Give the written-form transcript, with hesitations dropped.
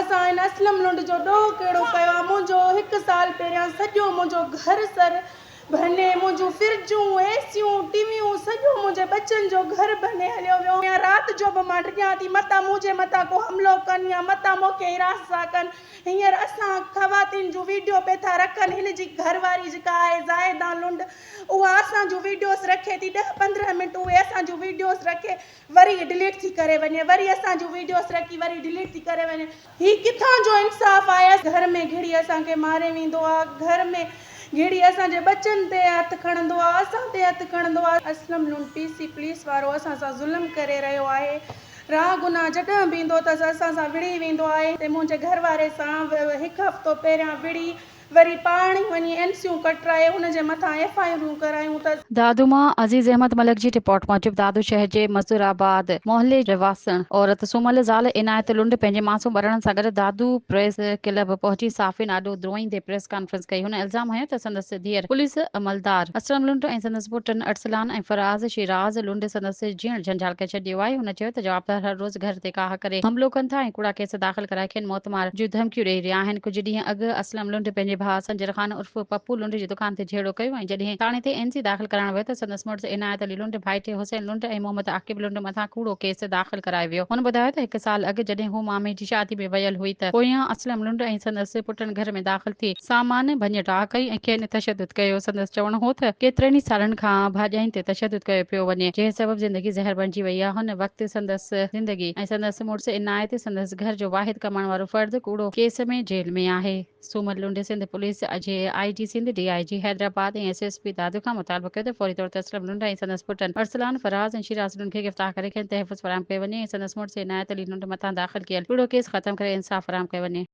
اسان هن اسلم لنڊ جو ڏوهه ڪهڙو ڪيو آ منهنجو هڪ سال پهريان سڄو منهنجو گهر سر ڀني منهنجون فرجون ايسيون ٽيويون سڄو منهنجي ٻچن جو گهر ڀني هليو ويو يا رات جو به مان ڊڄان ٿي متان منهنجي مٿان ڪو حملو ڪن يا متان مون کي حراسان ڪن هينئر اسان خواتين جون ويڊيو پي ٿا رکن هن جي گهر واري جيڪا آهي زاهده لنڊ اها اسان جون ويڊيوز رکي ٿي ڏهه 15 منٽ اهي اسان جون ويڊيوز رکي وري ڊليٽ ٿي ڪري وڃي وري اسان جون ويڊيوز رکي وري ڊليٽ ٿي ڪري وڃي. هي ڪٿان جو انصاف آهي گهر ۾ گهڙي اسان کي ماري ويندو آ گهر ۾ گهڙي اسان جي ٻچن تي هٿ کڻندو آ اسان تي هٿ کڻندو آ. Aslam Lund P C police وارو اسان سان ظلم ڪري رهيو آهي راهه گناهه جڏهن به ايندو اٿس اسان سان وڙهي ويندو آهي تي منهنجي گهر واري سان هڪ هفتو پهريان وڙهي وري پاڻ ئي وڃي اين سيون ڪٽرائي ان جي مٿان ايف I آرون ڪرايون ته. دادو مان عزيز احمد ملڪ جي رپورٽ موجب دادو شهر جي مزدور آباد محلي رهواسڻ عورت سومل زال عنايت لنڊ پنهنجي معصوم ٻارڙن سان گڏ دادو پريس ڪلب پهچي صحافين آڏو دروئيندي پريس ڪانفرنس ڪئي هن الزام هنيو ته سندس ڌيئر پوليس عملدار اسلم لنڊ ۽ سندس پٽن ارسلان ۽ فراز شيراز لنڊ سندس جيئڻ جنجال ڪري ڇڏيو آهي هن چيو ته جوابدار هر روز گهر تي ڪاهه ڪري حملو ڪن ٿا ۽ ڪوڙا ڪيس داخل ڪرائي کين موتمار جون ڌمڪيون ڏئي رهيا آهن. ڪجهه ڏينهن اڳ اسلم لنڊ پنهنجي ڀاء سنجر خان عرف پپو لنڊ جي دڪان تي جهيڙو ڪيو ۽ جڏهن ٿاڻي تي اين سي داخل ڪرائڻ ويو ته سندس مڙس عنايت علي لنڊ، ڀائٽي حسين لنڊ ۽ محمد عاقب لنڊ مٿان ڪوڙو ڪيس داخل ڪرايو ويو. هن ٻڌايو ته هڪ سال اڳ جڏهن هو مامي جي شادي ۾ ويل هئي ته پويان اسلم لنڊ ۽ سندس پٽن گهر ۾ داخل ٿي سامان ڀڃ ڊاهه ڪئي ۽ کين تشدد ڪيو. سندس چوڻ هو ته ڪيترن ئي سالن کان ڀاڄائين تي تشدد ڪيو پيو وڃي، جنهن سبب زندگي زهر بڻجي وئي آهي. هن وقت سندس زندگي ۽ سندس مڙس عنايت سندس گهر جو واحد ڪمائڻ وارو فرد ڪوڙو ڪيس ۾ جيل ۾ آهي. سومر لنڊ سنڌ پوليس جي I G Sindh, D I G Hyderabad ۽ S S P Dadu کان مطالبو ڪيو ته فوري طور تي اسلم لنڊ ۽ سندس پٽن ارسلان، فراز ۽ شيراز لنڊ کي گرفتار ڪري کين تحفظ فراهم ڪيو وڃي ۽ سندس مڙس عنايت علي لنڊ مٿان داخل ڪيل ڪوڙو ڪيس ختم ڪري انصاف فراهم ڪيو وڃي.